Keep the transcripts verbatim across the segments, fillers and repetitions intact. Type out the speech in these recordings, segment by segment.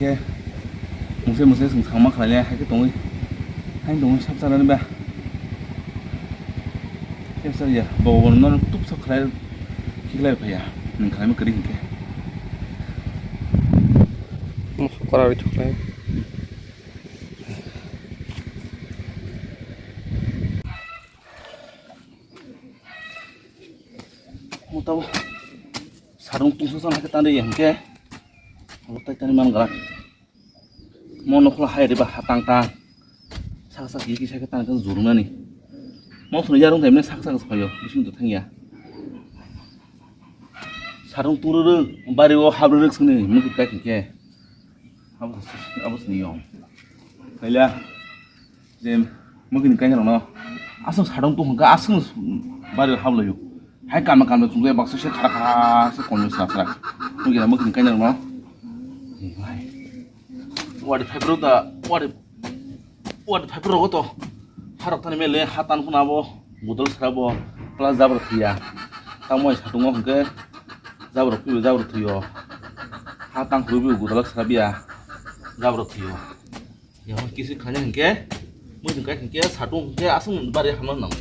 Khe mungse mungse chwng thangma khlaile, hai khe tongwi, hai tongwi sap chanani ba. Khe sa ya, bo bo no tup sap khlai, khiklai phaiya, nwng khlaima kwrwi hinkhe. Mokso kwrwi thuklai. Motabo sarung tungsa sana khe tanri ya hinkhe. Abo tai tani man gra. Mo nokla hai riba hatang tang. Sak sak yiki sak tang tang jurunani. Mo sunu yarung thai mene sak sak phayo bising to thangya. Sarung tururu bari o habruru sini mukit kai hinkhe. Abo abo sini yong. Kaila. Je mukini kainarokno aswk sadong tong hwnkha, aswk bari hablaio. Hai kama kama chungjai baksa se khara khara se konjak sra sra. Mukini mukini kainarokno. Wadi phaibrok da, wadi, wadi phaibrok to. Harok thani mele hatan khuna bo budol sra bo plus jabra thiya. Tamoi satungo hwnkhe jabra phiyo jabra thiyo. Hatang khurubio budolak sra biya jabra thiyo. Yang kisi khanya hingke, mui hingke hingke satu hingke asung bari hamna nang.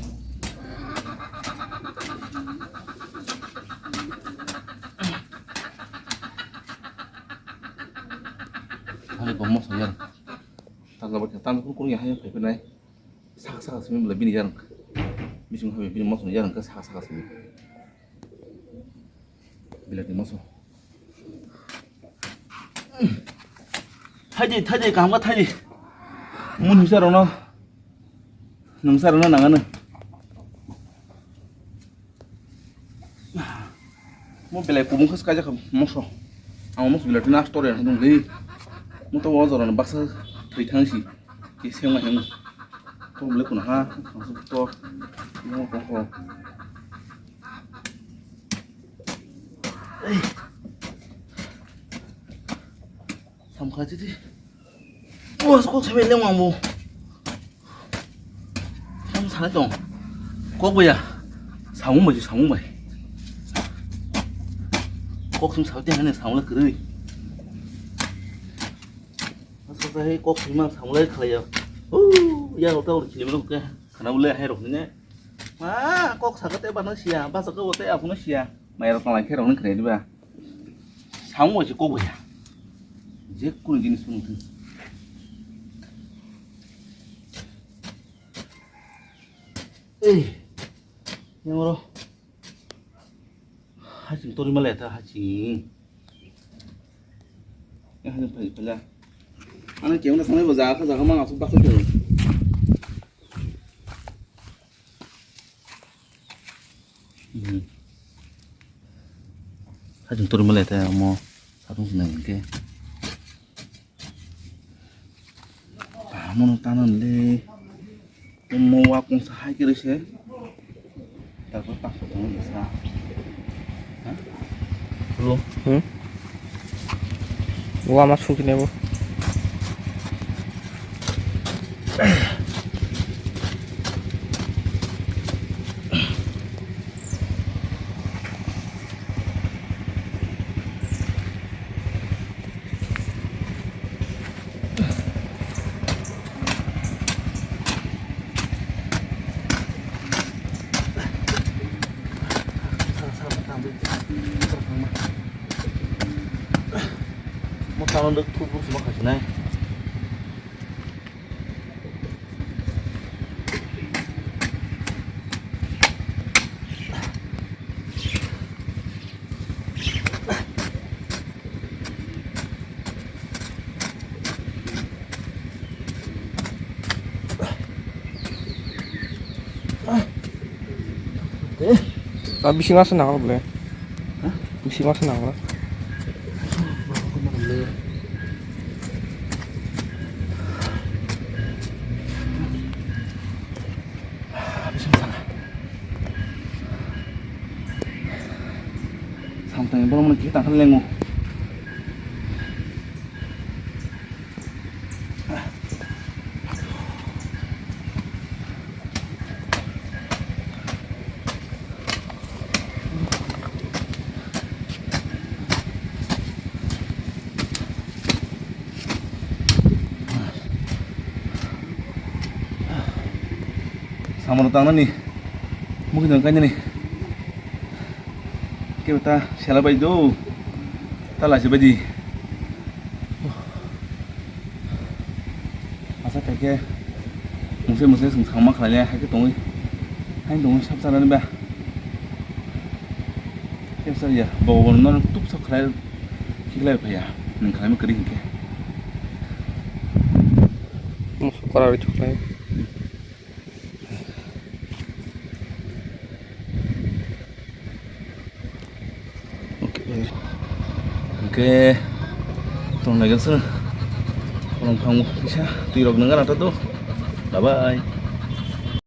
Hani bom moso yang. Tangga bak tangga kun kun yang hanya pai pai nai. Saka saka simi bela bini yang. Bising habi bini moso yang ke saka saka simi. Belakni moso. Thaidi, thaidi, kaham kha thaidi. Mun hisa rokno. Nungsa rokno nangano. Mo belai kubung khas kaijak moso. Ang moso belai na story hai dong dei. Mo to o jorano baksa thwi thang si. Ki sengma heng. To belai kuna ha. Ang su to. Mo to ko. Samkha titi. Bos kok sabai leng wangbo. Sam sanai tong. Kok baya. Samung bai samung bai. Kok sum sabai teng hane samung la kwrwi. Asal sai kok sima samung la khlaiya. Uh, ya rota ur kilim rok ke. Khana bole hai rok ne. Ma kok saka te bana sia, ba saka bote aphano sia. Mai rok nalai khe rok ne khnai diba. Samung bai se kok bai ya. Je kunu jinis phano thung. Ei. Yang ro. Haching tori malai ta haching. Yang haching pai pala. Ana kemna samai bo jaga jaga mang asuk baksa tu. Hmm. Hajung tori malai ta mo satung sinai ke. Pahamono tana le. Mo wa kung sa hai kiri se. Tarpor tak sa tong sa. Ha? Lo. Hmm? Wa ma sungki nebo. Mo tano dek thup thup sima khasinai. Ah, bisingo se nangkha bole. Ha? Bisingo se nangkha. Samtang borok mani khe tangkha lengo. Amoro tangnani, mukhi nang kainani. Kebo ta sela bai do, ta laisi bai di. Asa khe khe, mungse mungse sung sangma khlai le, hai khe tongwi, hai tongwi sab sanani ba. Kebo sa ya, bo bo no tuk sok khlai, khiklai phaya, nung khlai ma kwrwi hinkhe. Musa kwrwi thuklai. Hwnkhe tong naikhe sir. Tong phango kisa twi rok nang gana to. Bye bye.